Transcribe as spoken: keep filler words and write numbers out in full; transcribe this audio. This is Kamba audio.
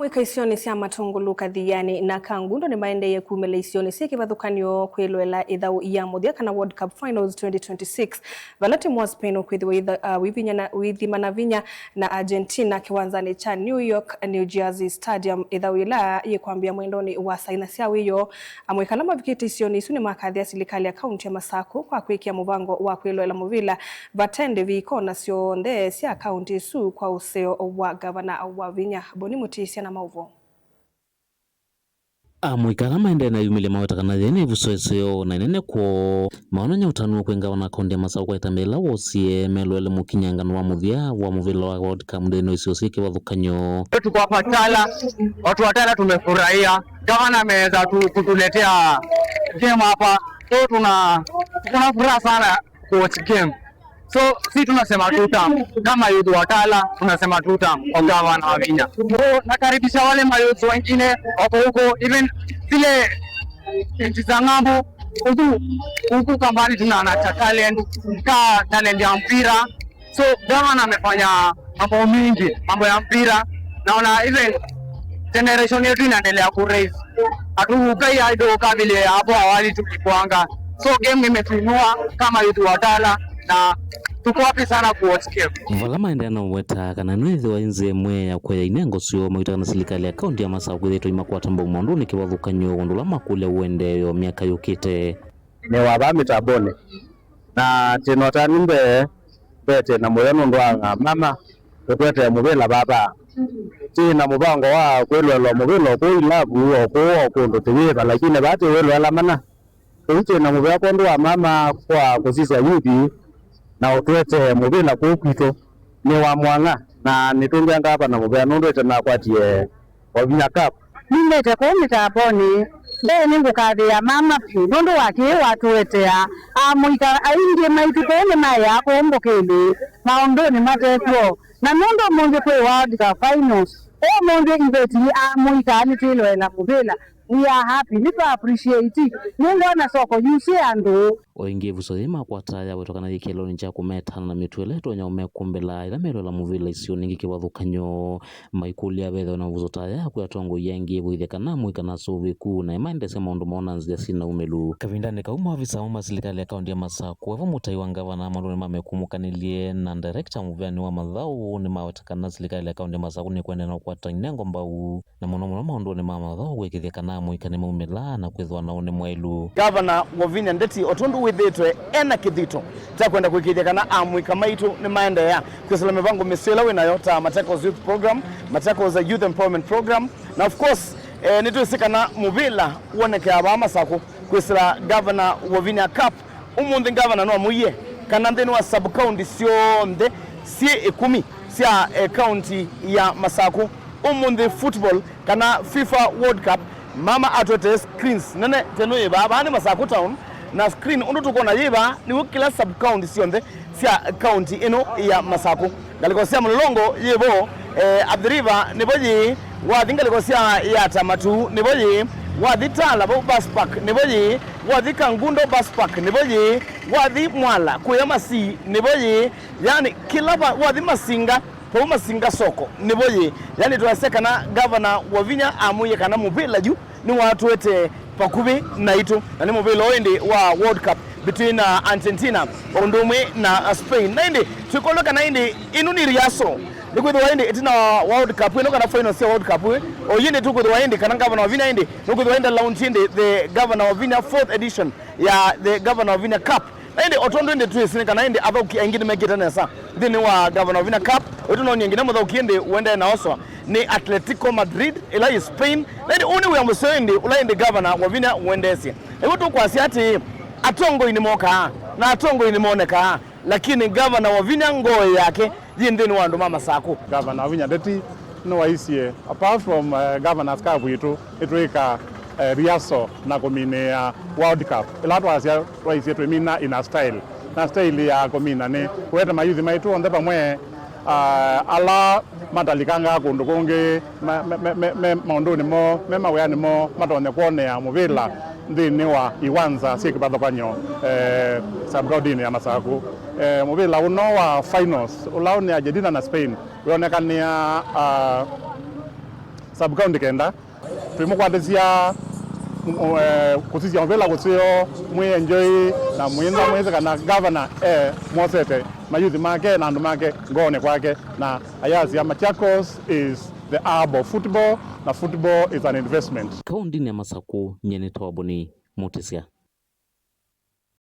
Amũika isionĩ sya Matũngũlũ, Kathiani na Kangundo nĩmaendeeie kumĩla isionĩ syĩ kĩvathũkany'o kwĩloela ĩthaũ ya mũthya kana World Cup Finals twenty twenty-six, vala timu wa Spain ũkwĩthĩwa wĩtha-, uh, wĩvinyana-, wĩthimana vinya na Argentina kĩwanzanĩ kya New York, New Jersey Stadium, ĩthaũ yĩla yĩkwambĩa mwendonĩ wa saa inya sya wĩoo. Amũika ala mavikĩte isionĩ isu nĩmakathĩa silikalĩ ya kaunti ya Masakũ kwa kwĩkĩa mũvango wa kwĩloela mũvĩla vate ndĩvi ikona syonthe sya kaunti ĩsu kwa ũseo wa ngavana Wavinya. Boni Mũtĩsya na maũvoo. Amũika ala maendee na yumĩlye maweta kana yĩĩ nĩ ĩvuso ĩseo na ĩnene kwoo. Maonany'a ũtanu kwĩ ngavana wa kaunti ya Masakũ kwa ĩtambya yĩla wosie meloele mũkinyangano wa mũthya wa mũvĩla wa World Cup nthĩnĩ wa isio syĩ kĩvathũkany'o. Tuko hapa Tala, watu wa Tala tumefurahia. Gavana ameweza tu kutuletea game hapa. So tuna, tuna furaha sana kuwatch game. So si tunasema two term. Kama youth wa Tala tunasema two term kwa gavana Wavinya. So nakaribisha wale mayouth wengine wako huko, even zile nchi za ng'ambo, huku, huku Kambani tuna na talent, ka talent ya mpira. So gavana amefanya mambo mingi, mambo ya mpira. Naona even generation yetu inaendelea ku raise. Hatukai idle kama vile hapo awali tulikuanga. So game imetuinua kama youth wa Tala na tuko happy sana ku watch game. Vala maendeea na ũweta kana ĩno ĩthĩwa ĩ nzĩa ĩmwe ya kũea inengo syoo mawĩta kana silikalĩ ya kaunti ya Masakũ ĩthĩĩtwe imakwata mbau maũndũnĩ kĩvathũkany'o ũndũ ũla makũlya ũendeeo myaka yũkĩte. Nĩ wa vaa mĩtambonĩ. Na tĩ na ũtanu mbee, mbee tĩ na mũyo nũndũ wa mama kũtũetee mũvĩla vava. Tĩ na mũvango wa kwĩloelwa mũvĩla o kũu ilavu, o kũu o kũndũ tũyĩva, lakini vaa tĩ wĩloela mana. Kũu tĩ na mũvea kwondũ wa mama kwa kũsisya yuthi na ũtũetee mũvĩla kũu kwitũ. Nĩ wa mwang'a, na nĩtũngĩa ngavana mũvea nũndũ ĩte nakwatie Wavinya Cup. Numĩte kũu mĩtambonĩ, mbee nĩngũkathĩĩa mama vyũ nũndũ wa kĩĩ watũetea. Amũika aingĩ maitũ kũu nĩmaĩaa kũmbũkĩlĩ maũndũnĩ mate kw'o. Na nũndũ ũmũnthĩ kwĩ World Cup Finals, ũmũnthĩ iveti amũika nĩtwĩloela mũvĩla. We are happy, nĩtwa appreciate. Nĩngwona soko yusĩ andũ. O ĩngĩ ĩvuso yĩĩ makwata yawetwa kana yĩ kĩeleonĩ kya kũmetana na mĩtuo ĩla ĩtonya ũmekumbĩla ĩla meloela mũvĩla isionĩ ingĩ kĩvathũkany'o. Maikũlya vethĩwe na mvuso ta aya kwĩ atongoi angĩ ĩvũithya kana amũika na asũvĩku na ĩmaendesya maũndũ moo na nzĩa syĩ na umĩlu. Kavindanĩ kau, maovisa amwe ma silikalĩ ya kaunti ya Masakũ, vo mũtai wa ngavana maũndũnĩ ma mĩkumũkanĩlye na director mũveanĩ wa mathaũ nĩmaweta kana silikalĩ ya kaunti ya Masakũ nĩkwenda na ũkwata inengo mbau, na mũno mũno maũndũnĩ ma mathaũ kwĩkĩthya kana amũika nĩmaumĩla na kwĩthĩwa na ũnĩ mwaĩlu. Gavana Wavinya Ndeti, o tondũ wĩthĩĩtwe ena kĩthito kya kwenda kũĩkĩĩthya kana amũika maitũ nĩmaendeea kwĩsĩla mĩvango mĩseo ĩla wĩ nayo ta Machakos Youth Program, Machakos Youth Empowerment Program, na of course, eh, nĩtwĩsĩ kana mũvĩla wonekeaa vaa Masakũ kwĩsĩla Gavana Wavinya Cup. Ũmũnthĩ ngavana nĩwamwĩie kana nthĩnĩ wa sub-county syonthe syĩ ĩkũmi sya, eh, kaunti ya Masakũ, ũmũnthĩ football kana FIFA World Cup, mama atũetee screens nene teno yĩ vaa, vaa nĩ Masakũ town, na screen ũndũ tũkwona yĩ vaa nĩw'o kĩla sub-county syonthe sya kaunti ĩno ya Masakũ. Ngalĩko sya Mlolongo yĩ vo, eh, Athi River nĩvo yĩ, wathi ngalĩko sya Yatta Matuu nĩvo yĩ, wathi Tala vo bus park nĩvo yĩ, wathi Kangundo bus park nĩvo yĩ, wathi Mwala kũya Masii nĩvo yĩ, yani kĩla va-, wathi Masinga, vau Masinga soko nĩvo yĩ. Yani twasya kana Gavana Wavinya amwĩie kana mũvĩla yu nĩwatũetee vakuvĩ naitũ, na nĩ mũvĩla ũũ ĩndĩ wa World Cup between, uh, Argentina o ũndũ ũmwe na, uh, Spain. Na ĩndĩ twĩkolwe kana ĩndĩ ĩno nĩ rehearsal, nĩkwĩthĩwa ĩndĩ ĩtina wa World Cup ĩno kana finals sya World Cup ĩ, o yu ĩndĩ tũkwĩthĩwa ĩndĩ kana Gavana Wavinya ĩndĩ nũkwĩthĩwa ĩndĩ launch ĩndĩ the Gavana Wavinya fourth edition ya the Gavana Wavinya Cup. Na ĩndĩ o tondũ ĩndĩ twĩsĩ nĩ kana ĩndĩ athauki aingĩ nĩmekĩte nesa nthĩnĩ wa Gavana Wavinya Cup, ũyũ tũnonie nginya mũthauki ĩndĩ ũendee na oswa nĩ Atletico Madrid ĩla yĩ Spain. Na ĩndĩ ũũ nĩ wĩa mũseo ĩndĩ ũla ĩndĩ Gavana Wavinya ũendeesye. Nĩw'o tũkwasya atĩĩ, atongoi nĩmokaa na atongoi nĩmonekaa, lakini Gavana Wavinya ngoo yake yĩ nthĩnĩ wa andũ ma Masakũ. Gavana Wavinya Ndeti nĩwaisye, apart from, eh, Governors Cup itũ, nĩtwĩka, eh, rehearsal na kũminĩa World Cup. Ĩla twasya, twaisye twĩmina in a style. Na style ya kũmina nĩ kũete mayuthi maitũ onthe vamwe, ah, ala matalikangaa kũndũ kũngĩ, me, me, me, me, me maũndũnĩ moo, me mawĩanĩ moo, matonye kwonea mũvĩla nthĩnĩ wa iwanza syĩ kĩvathũkany'o, eh, sub-county-inĩ ya Masakũ. Eh, mũvĩla ũno wa finals, ũla nĩ Argentina na Spain, wĩonekanĩa, ah, Sub county kenda, twĩmũkwatĩsya, mm, eh, kũsisya mũvĩla kũseo, mwĩ enjoy, na mwĩntha mwĩsĩ kana governor e mwosete mayuthi make na andũ make ngoonĩ kwake, na ayasya Machakos is the hub of football, na football is an investment. Kaũndĩnĩ ya Masakũ, nyie nĩ Toboni Mutisya.